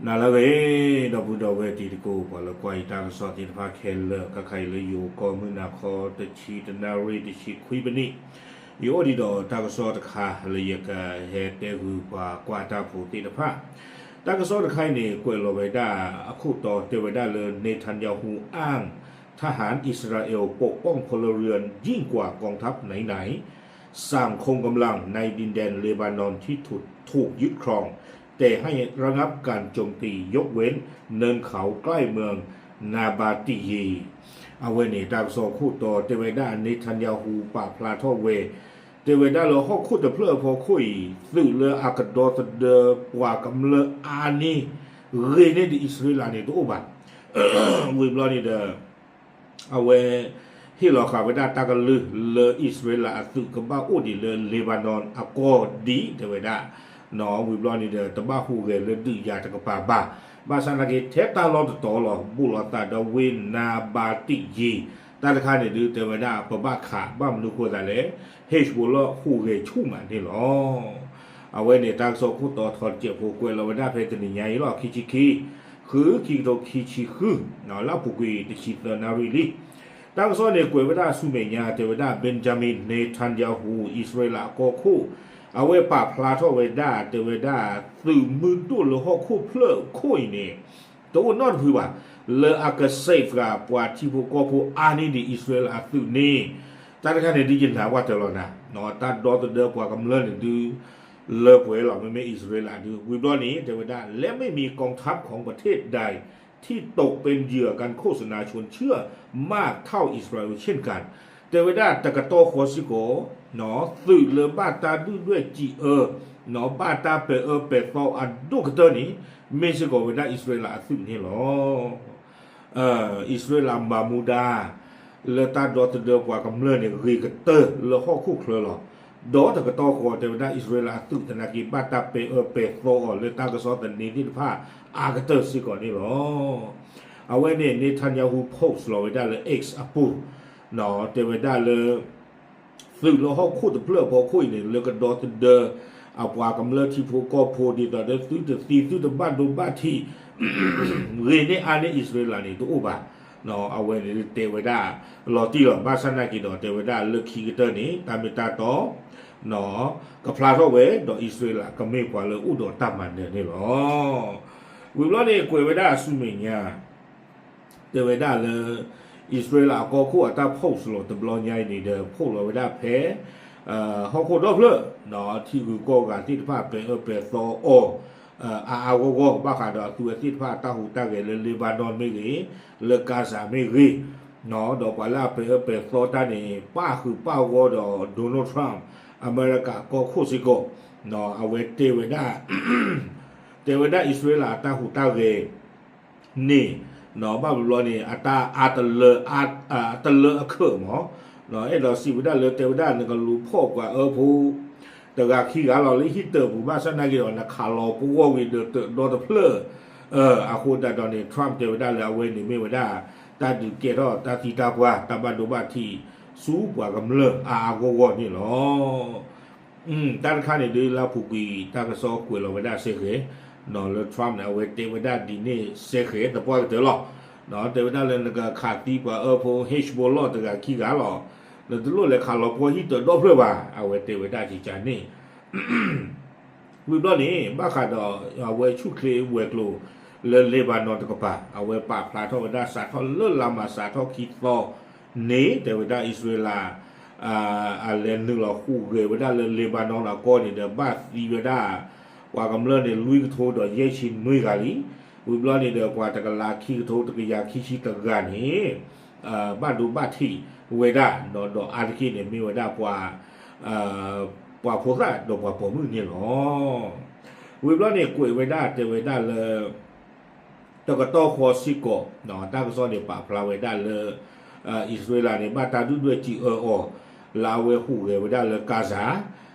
နၤလၢအဂ့ၤ ဒီပုၢ်ဒီဝဲၢ်တံၤသကိး ပှၤလၢကွၢ်ယတၢ်ကစီၣ်သ့ၣ်တဖၣ်ခဲလၢာ် ခဲခါအံၤလၢယိၤကီၢ်မုၢ်နၤခီ တဆံတနၣ်ရံၣ် တဆံခွံပနံၣ် ယအိၣ်ဒံးဒီးတၢ်ကစီၣ်တခါလၢယကဟဲတဲဂုာ်ပှၤကွၢ်တၢ်ဖိသ့ၣ်တဖၣ် တၢ်ကစီၣ်တခါအံၤန့ၣ် ကွဲးလီၤဝဲဒၣ်အခိၣ်တီတဲဝဲဒၣ်လၢ Netanyahu อ้างทหารอิสราเอลปกป้องพลเรือนยิ่งกว่ากองทัพไหนๆ สั่งคงกำลังในดินแดนเลบานอนที่ถูกถูกยึดครอง แต่ให้ระงับการโจมตียกเว้นเนินเขาใกล้เมืองนาบาติยี အဝဲန့ၣ် တၢ်ကစီၣ်ခိၣ်တီတဲဝဲဒၣ် Netanyahu ပာ်ဖျါထီၣ်ဝဲ တဲဝဲဒၣ်လၢဟီၣ်ခိၣ်တဖျၢၣ်အဖီခိၣ်အံၤ သုးလၢအကဒီသဒၢပှၤကမျၢၢ်အါန့ၢ် ဂ့ၤန့ၢ်ဒံးအံၣ်စရ့လးန့ၣ်တအိၣ်ဘၣ်. ဝံၤဘျီန့ၣ်ဒီး အဝဲ ဟ့ၣ်လီၤဃာ်ဝဲဒၣ်တၢ်ကလုၢ်လၢအံၣ်စရ့လးအသုးကဘၣ်အိၣ်ဒံးလၢ Lebanon အကီၢ်ဒံး တဲဝဲဒၣ် ဝံၤဘျီန့ၣ်ဒီး တဘၣ်ဟူးဂဲၤလၢဒုးယၤတကပၤဘၣ်. ဘၣ်ဆၣ်နာ်က့ ထဲတၢ်လီၢ်တတီၤလီၤ ဘူးလိာ်သးဒီးဝ့ၢ်နၤဘၤတံၣ်ယံၤ တၢ်တခါန့ၣ်ဒုး တဲဝဲဒၣ်ပဘၣ်ခး ဘၣ်မနုၤဃိသးလဲၣ် Hezbollah ဟူးဂဲၤဆူၣ်မးန့ၣ်လီၤ. အဝဲန့ၣ် တၢ်ကစီၣ်ခိၣ်တီထီတစဲးဖိ ကွဲးလီၤဝဲဒၣ်ဖဲတနံၤညါအံၤလီၤ ခံဆံခံ ဃု ခံကထိခံဆံဃု လၢအပူၤကွံာ် တဆံသၢနၣ်ရံၣ်လံ. တၢ်ကစီၣ်န့ၣ် ကွဲးဝဲဒၣ်ဆူမဲာ်ညါ တဲဝဲဒၣ် Benjamin Netanyahu အံၣ်စရ့လးကီၢ်ခိၣ် အဝဲပာ်ဖျါထီၣ်ဝဲဒၣ် တဲဝဲဒၣ် သုးမုၢ်ဒိၣ်လၢဟီၣ်ခိၣ်ဖျၢၣ်ခိၣ်အံၤန့ၣ် တအိၣ်နီတဖုဘၣ် လၢအက safe ဃာ်ပှၤထံဖိကီၢ်ဖိအါန့ၢ်ဒံးအံၣ်စရ့လးအသုးန့ၣ် တၢ်တခါန့ၣ်ဒုးယနာ်ဝဲတၢ်လီၤနၤ တၢ်ဒီသဒၢပှၤကမျၢၢ်န့ၣ်ဒုး လၢပှဲၤလီၤ မ့မ့ၢ်အံၣ်စရ့လးဒုး ဝံၤဘျီန့ၣ် တဲဝဲဒၣ် และไม่มีกองทัพของประเทศใดที่ตกเป็นเหยื่อการโฆษณาชวนเชื่อมากเท่าอิสราเอลเช่นกัน တဲဝဲဒၣ်တကတီၢ်ဃီစ့ၢ်ကီး သုးလၢဘၣ်တၢ်ဒုၣ်ဒွဲၣ်စံးအၢ ဘၣ်တၢ်ပဲာ်အၢပဲာ်သီအဒိၣ်ကတၢၢ်န့ၣ် မ့ၢ်စ့ၢ်ကီးဝဲဒၣ်အံၣ်စရ့လးအသုးန့ၣ်လီၤ. အံၣ်စရ့လးမၤမူဒါ လၢတၢ်ဒီသဒၢပှၤကမျၢၢ်န့ၣ် ဂ့ၤကတၢၢ်လၢဟီၣ်ခိၣ်ချၢလီၤ. ဒီးတကတီၢ်ဃီတဲဝဲဒၣ် အံၣ်စရ့လးအသုးသနာ်က့ ဘၣ်တၢ်ပဲာ်အၢပဲာ်သီအီၤလၢတၢ်ကစီၣ်သန့သ့ၣ်တဖၣ် အါကတၢၢ်စ့ၢ်ကီးန့ၣ်လီၤ. အဝဲန့ၣ် Netanyahu post လီၤဝဲဒၣ်လၢ X အပူၤ တဲဝဲဒၣ်လၢ သုးလၢဟီၣ်ခိၣ်တဖျၢၣ်အဖီခိၣ်အံၤန့ၣ် လၢကဒီသဒၢ အပှၤကမျၢၢ်ထံဖိကီၢ်ဖိ ဒ်သိးဒီးသုတသံ သုတဘၣ်ဒိဘၣ်ထံး ဂ့ၤန့ၢ်အါန့ၢ်အံၣ်စရ့လးန့ၣ် တအိၣ်ဘၣ်. အဝဲန့ၣ်တဲဝဲဒၣ်လီၤတံၢ်လီၤ. ဘၣ်ဆၣ်နာ်က့ဒီး တဲဝဲဒၣ်လၢခံကတၢၢ်န့ၣ် တၢ်မ့ၢ်တၢ်တီ ကဖျါထီၣ်ဝဲ ဒီးအံၣ်စရ့လးကမ့ၢ်ပှၤလၢအိၣ်ဒီးတၢ်မၤနၢၤန့ၣ်လီၤ. ဝံၤဘျီန့ၣ် ကွဲးဝဲဒၣ်ဆူမဲာ်ညါ တဲဝဲဒၣ်လၢ အံၣ်စရ့လးအကီၢ်ခိၣ်အတၢ် post လီၤတဘျီညါအံၤန့ၣ်ဒီး post လီၤဝဲဒၣ်ဖဲ ဟီၣ်ခိၣ်ဒီဖျၢၣ် ထံဂုၤကီၢ်ဂၤသ့ၣ်တဖၣ် ပဲာ်အၢပဲာ်သီအီၤ အါအါဂီၢ်ဂီၢ် ဘၣ်ဃးဒီးအသုဝဲသ့ၣ်တဖၣ်အတၢ်ဟူးတၢ်ဂဲၤလၢ Lebanon မ့ၢ်ဂ့ၤ, လၢ Gaza မ့ၢ်ဂ့ၤ, ဒီးပှၤလၢအပဲာ်အၢပဲာ်သီတၢ်န့ၣ် ပၣ်ဃုာ်ပၣ်ဂီၢ်ဒီး Donald Trump အမဲရကၤကီၢ်ခိၣ်စ့ၢ်ကီး အဝဲတဲဝဲဒၣ် တဲဝဲဒၣ်အံၣ်စရ့လးအတၢ်ဟူးတၢ်ဂဲၤ န့ၣ် ဘၣ်ဘျီဘျီန့ၣ် အတၢ်အါတလၢ တလၢအခၢးမး, အဲၣ်ဒိးစံးဝဲဒၣ်လၢတဲဝဲဒၣ်နကလူၤဖီၣ်ပှၤအၢဖိ တဂၤခံဂၤလီၤလၢဟံၣ်တၢၢ်ပူၤ ဘၣ်ဆၣ်နာ်က့ဒီး နခးလီၤပဂီၢ်ဝံၤဒီးတၢးဒီတဖျၢၣ်, အဃိသတးဒီးန့ၣ် Trump တဲဝဲဒၣ်လၢအဝဲန့ၣ်မ့ၢ်ဝဲဒၣ် တၢ်ဒုးကဲထီၣ်တၢ်သံတၢ်ပှၢ် တၢ်ဘၣ်ဒိဘၣ်ထံး ဆူပှၤကမျၢၢ်အါအါဂီၢ်ဂီၢ်န့ၣ်လီၤ. တၢ်တခါန့ၣ်ဒုးလၢအပူၤကွံာ် တၢ်ကစီၣ်ကွဲးလီၤဝဲဒၣ်စဲဃဲၤ, လၢ Trump န့ၣ် အဝဲတဲဝဲဒၣ်ဒ်န့ၣ်စဲဃဲၤသပှၢ်ကတၢၢ်လီၤ. တဲဝဲဒၣ်လၢနကခးသံပှၤအၢဖိ Hezbollah တဂၤခံဂၤလီၤ. နတလိၣ်လဲၤခးလီၤပှီၢ်ဟံၣ်တၢးဒီဖျၢၣ်ဘၣ်, အဝဲတဲဝဲဒၣ်ကကန့ၣ် ဝံၤဘျီန့ၣ် ဘၣ်ဃးဒီးအဝဲဆူၣ်ချ့ဝဲၤကျိၤလၢ Lebanon တကပၤ အဝဲပာ်ဖျါထီၣ်ဝဲဒၣ်စးထီၣ်လၢလါမးစးထီၣ်ခံသီန့ၣ် တဲဝဲဒၣ်အံၣ်စရ့လး အလဲၤနုာ်လီၤဟူးဂဲၤဝဲဒၣ်လၢ Lebanon အကီၢ်န့ၣ်ဒီး ဘၣ်သံဝဲဒၣ် ပှၤကမျၢၢ်န့ၣ် လွံၢ်ကထိဒီးယဲၢ်ဆံနွံဂၤလံ. ဝံၤဘျီန့ၣ်ဒီး ပှၤတကလးခံကထိတကယၤခံဆံတဂၤန့ၣ် ဘၣ်ဒိဘၣ်ထံးဝဲဒၣ် ဒီးအါတက့ၢ်န့ၣ် မ့ၢ်ဝဲဒၣ်ပှၤ ပှၤဖိသၣ်ဒီးပှၤပိာ်မုၣ်န့ၣ်လီၤ. ဝံၤဘျီန့ၣ် ကွဲးဝဲဒၣ်တဲဝဲဒၣ်လၢ တကတီၢ်ဃီစ့ၢ်ကီး တၢ်ကစီၣ်န့ၣ် ပာ်ဖျါဝဲဒၣ်လၢ အံၣ်စရ့လးန့ၣ် ဘၣ်တၢ်ဒုၣ်ဒွဲၣ်စံးအၢအီၤ လၢအဝဲဟူးဂဲၤဝဲဒၣ်လၢ Gaza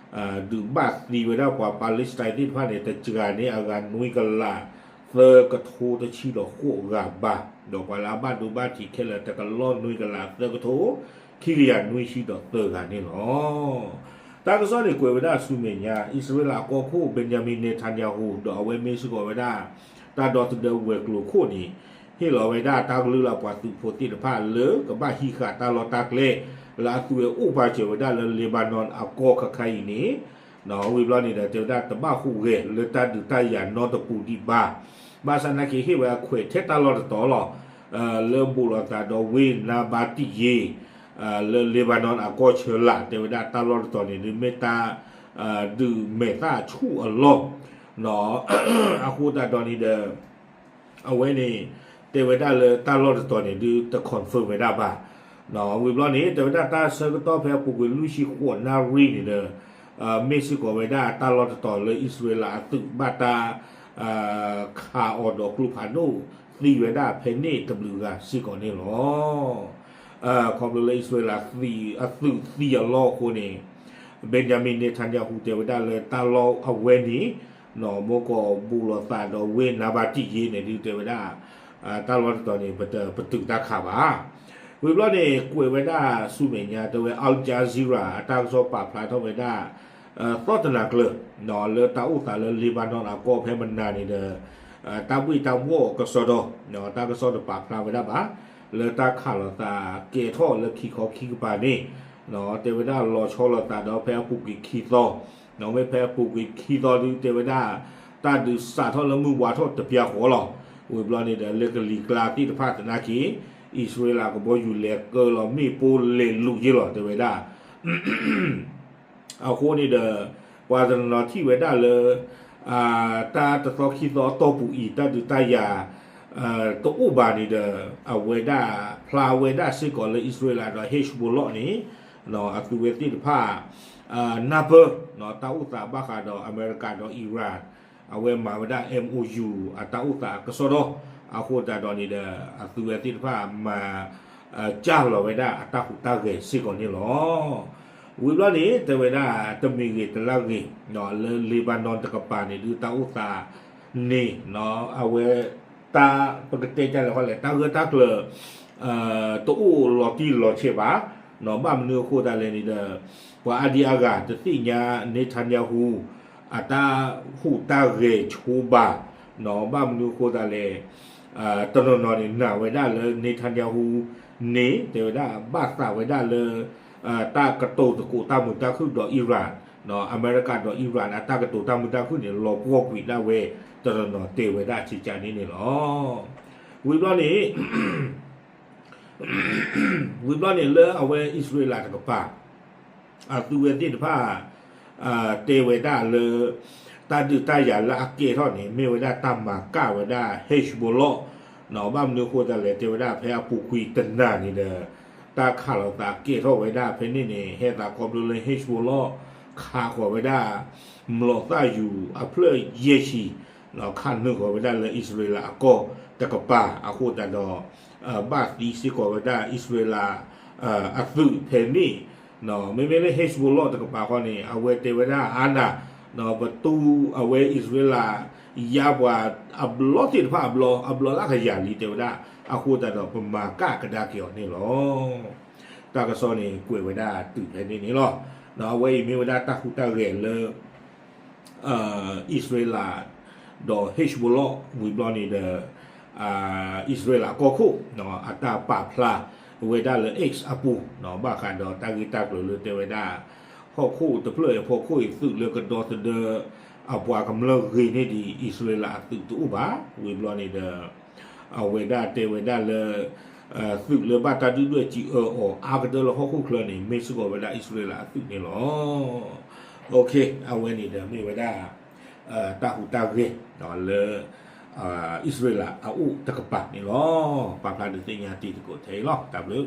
ဒုးဘၣ်သံဝဲဒၣ်ပှၤ Palestine သ့ၣ်တဖၣ်န့ၣ် တစှၤန့ၢ်အဂၤနွံကလး သၢကထိတဆံဒီးဃိးဂၤဘၣ်, ဒီးပှၤလၢအဘၣ်ဒိဘၣ်ထံးခဲလၢာ် တကလီၢ်နွံကလးသၢကထိ ခံကယၤနွံဆံဒီးသၢဂၤန့ၣ်လီၤ. တၢ်ကစီၣ်န့ၣ်ကွဲးဝဲဒၣ်ဆူမဲာ်ညါ အံၣ်စရ့လးအကီၢ်ခိၣ် Benjamin Netanyahu ဒီးအဝဲမ့ၢ်စ့ၢ်ကီးဝဲဒၣ် တၢ်ဒီသဒၢဝဲၤကျိၤခိၣ်န့ၣ် ဟ့ၣ်လီၤဝဲဒၣ်တၢ်ကလုၢ်လၢပှၤသုးဖိသ့ၣ်တဖၣ်လၢကဘၣ်ဟံးဃာ်တၢ်လီၢ်တၢ်ကျဲ လၢအသုဝဲအိၣ်ပာ်စၢၤဝဲဒၣ်လၢ Lebanon အကီၢ်ခါခါအံၤန့ၣ် ဝံၤဘျီန့ၣ်ဒီး တဲဝဲဒၣ်တဘၣ်ဟူးဂဲၤလၢတၢ်ဒုးတၢ်ယၤနီတပူၤဒံးဘၣ်. ဘၣ်ဆၣ်နာ်က့ဟ့ၣ်ဝဲအခွဲးထဲတၢ်လီၢ်တတီၤလီၤ. လၢဘူးလိာ်သးဒီးဝ့ၢ်နါဘါတံၢ်ယ့ လၢ Lebanon အကီၢ်ဆၢလာ် တဲဝဲဒၣ်တၢ်လီၢ်တတီၤန့ၣ် ဒုးမ့ၢ်တၢ် ဒုးမဲာ်သၣ်ဆူၣ်အလီၢ် အဃိသတးဒီးန့ၣ်ဒီး အဝဲန့ၣ် တဲဝဲဒၣ်လၢတၢ်လီၢ်တတီၤန့ၣ် ဒုးတ confirm ဝဲဒၣ်ဘၣ်. ဝံၤဘျီန့ၣ် တဲဝဲဒၣ်တၢ်ဆၢကတီၢ်ဖဲအပူၤကွံာ်လွံၢ်ဆံဃိးနၣ်ရံၣ်န့ၣ်ဒီး မ့ၢ်စ့ၢ်ကီးဝဲဒၣ်တၢ်လီၢ်တတီၤလၢအံၣ်စရ့လးအသုးဘၣ်တၢ် ခးအီၤဒီးကျိဖးဒိၣ်သံဝဲဒၣ်ဖဲန့ၣ်တဘျုးဂၤစ့ၢ်ကီးန့ၣ်လီၤ. ခီဖျိလၢအံၣ်စရ့လးအသုးသံအလီၢ်အဃိန့ၣ် Benjamin Netanyahu တဲဝဲဒၣ်လၢတၢ်လီၢ်အဝဲန့ၣ် နီၢ်မ့ၢ်ကီးဘူးလိာ်သးဒီးဝ့ၢ်နါဘါတံၢ်ယ့န့ၣ် ဒုးတဲဝဲဒၣ် တၢ်လီၢ်တတီၤန့ၣ် ပတပတုာ်တၢ်ခးဘၣ်. ဝံၤဘျီန့ၣ် ကွဲးဝဲဒၣ်ဆူမဲာ်ညါ တဲဝဲ Al Jazeera အတၢ်ကစီၣ်ပာ်ဖျါထီၣ်ဝဲဒၣ် သီၣ်တနၤကျၢၤ လၢတၢ်အိၣ်သးလၢ Lebanon အကီၢ်ဖဲမနၤန့ၣ်ဒီး တၢ်ဘှ့ၣ်တၢ်ဘှီၣ်ကစီဒီ တၢ်ကစီၣ်တပာ်ဖျါဝဲဒၣ်ဘၣ် လၢတၢ်ခးလိာ်သးကဲထီၣ်လၢခံခီခံကပၤန့ၣ် တဲဝဲဒၣ်လီၤဆီလိာ်သးဒီးဖဲအပူၤကွံာ်ခံသီ မ့ၢ်ဖဲအပူၤကွံာ်ခံသီဒုးတဲဝဲဒၣ် တၢ်ဒုးစးထီၣ်လၢမုၢ်ဝါထီၣ်တပျၢ်ဃီလီၤ. ဝံၤဘျီန့ၣ်ဒီး လၢကလံၤကျါသ့ၣ်တဖၣ်သနာ်က့ အံၣ်စရ့လးကဘီယူၤလဲၤကၢလီၤမ့ၣ်ပိၢ်လဲၤလူၤယ့ၢ်လီၤ တဲဝဲဒၣ် အဃိန့ၣ်ဒီး ပှၤတနီၤနီၤထံၣ်ဝဲဒၣ်လၢ တၢ်တသီခံသီအတီၢ်ပူၤအံၤ တၢ်ဒုးတၢ်ယၤ တအိၣ်ဘၣ်န့ၣ်ဒီး အဝဲဒၣ်ဖျါဝဲဒၣ်စ့ၢ်ကီးလၢအံၣ်စရ့လးဒီး Hezbollah န့ၣ် အသုဝဲသ့ၣ်တဖၣ် နၢ်ပၢၢ် တၢ်အိၣ်သးဘၣ်ဃးဒီးအမဲရကၤဒီး Iran အဝဲမၤဝဲဒၣ် M O U အတၢ်အိၣ်သးကစီဒီ အဃိသတးဒီးန့ၣ်ဒီး အသုဝဲသ့ၣ်တဖၣ်မၤ ကၢ်လီၤဝဲဒၣ်အတၢ်ဟူးတၢ်ဂဲၤစ့ၢ်ကီးန့ၣ်လီၤ. ဝံၤဘျီန့ၣ် တဲဝဲဒၣ် တမံၤဂ့ၤတလၢ်ဂ့ၤ လၢ Lebanon တကပၤန့ၣ် ဒုးတၢ်အိၣ်သးန့ၣ် အဝဲ တၢ်ပကတဲဒ်လဲၣ်ဃီလဲၣ် တၢ်ဂၢၢ်တၢ်ကျၢၤ တအိၣ်လီၤတံၢ်လီၤဆဲးဘၣ်. ဘၣ်မနုၤအဃိသတးလဲၣ်န့ၣ်ဒီး ပှၤအါဒံအါဂၤတသ့ၣ်ညါ Netanyahu အတၢ်ဟူးတၢ်ဂဲၤဆိဘၣ်. ဘၣ်မနုၤအဃိသတးလဲၣ် တနီၤနီၤန့ၣ် နာ်ဝဲဒၣ်လၢ Netanyahu န့ၣ် တဲဝဲဒၣ်ဘၣ်သးဝဲဒၣ်လၢ တၢ်ကတိၤသကိးတၢ်မုာ်တၢ်ခုၣ်ဒီး Iran, အမဲရကၤဒီး Iran အတၢ်ကတိၤတၢ်မုာ်တၢ်ခုၣ်န့ၣ် လီၤပှီၢ်ကွံာ်ဒၣ်ဝဲ တနီၤနီၤတဲဝဲဒၣ်စ့ၢ်ကီးန့ၣ်န့ၣ်လီၤ. ဝံၤဘျီန့ၣ် ဝံၤဘျီန့ၣ်လၢအဝဲအံၣ်စရ့လးတကပၤ အသုဝဲသ့ၣ်တဖၣ် တဲဝဲဒၣ်လၢ တၢ်ဒုးတၢ်ယၤလၢအကဲထီၣ်န့ၣ် မ့ၢ်ဝဲဒၣ်တၢ်မၤကၢ်ဝဲဒၣ် Hezbollah, ဘၣ်မနုၤအဃိသတးလဲၣ် တဲဝဲဒၣ်ဖဲအပူၤကွံာ်တနၤန့ၣ်ဒီး တၢ်ခးလိာ်သးကဲထီၣ်ဝဲဒၣ်ဖဲန့ၣ်န့ၣ် ဟဲသးခီဖျိလၢ Hezbollah ခးဃီၤဝဲဒၣ် မျိာ်သၣ်ယူၤအဖျၢၣ်ယဲၢ်ဆံ ခးနုာ်ဃီၤဝဲဒၣ်လၢအံၣ်စရ့လးအကီၢ်တကပၤ အဃိသတးဒီး ဘၣ်သံစ့ၢ်ကီးဝဲဒၣ်အံၣ်စရ့လး အသုးဖဲန့ၣ် မ့မ့ၢ်လၢ Hezbollah တကပၤဃီန့ၣ် အဝဲတဲဝဲဒၣ်အါနၤ ပတူၢ်အဝဲအံၣ်စရ့လး ယါပှၤအဘျီသ့ၣ်တဖၣ်အဘျီ အဘျီလၢကယၤလံတဲဝဲဒၣ် အဃိသတးဒီးပမၤကၢ်ကဒါက့ၤအီၤန့ၣ်လီၤ. တၢ်ကစီၣ်န့ၣ်ကွဲးဝဲဒၣ်တုၤဖဲန့ၣ်န့ၣ်လီၤ. အဝဲအံၤမ့ၢ်ဝဲဒၣ်တၢ်ဟူးတၢ်ဂဲၤလၢ အံၣ်စရ့လး ဒီး Hezbollah ဝံၤဘျီန့ၣ်ဒီး အံၣ်စရ့လးကီၢ်ခိၣ် အတၢ်ပာ်ဖျါဝဲဒၣ်လၢ X အပူၤ ဘၣ်ဃးဒီးတၢ်ဂ့ၢ်တၢ်ကျိၤလၢတဲဝဲဒၣ် ဟီၣ်ခိၣ်တဖျၢၣ်အံၤ ဟီၣ်ခိၣ်အံၤသုးလၢကဒီသဒၢ အပှၤကမျၢၢ်ဂ့ၤန့ၢ်ဒံး အံၣ်စရ့လးအသုးတအိၣ်ဘၣ် ဝံၤဘျီန့ၣ်ဒီး အဝဲဒၣ်တဲဝဲဒၣ်လၢ သုးလၢဘၣ်တၢ်ဒုၣ်ဒွဲၣ်စံးအၢအီၤအါကတၢၢ်လၢဟီၣ်ခိၣ်ချၢန့ၣ် မ့ၢ်စ့ၢ်ကီးဝဲဒၣ်အံၣ်စရ့လးအသုးန့ၣ်လီၤ. Okay အဝဲန့ၣ်ဒီးမ့ၢ်ဝဲဒၣ် တၢ်ဟူးတၢ်ဂဲၤလၢ အံၣ်စရ့လးအအိၣ်တကပၤန့ၣ်လီၤ. ပာ်ဖျါဒုးသ့ၣ်ညါတံၤသကိးထဲအံၤလီၤ. တၢ်ဘျုး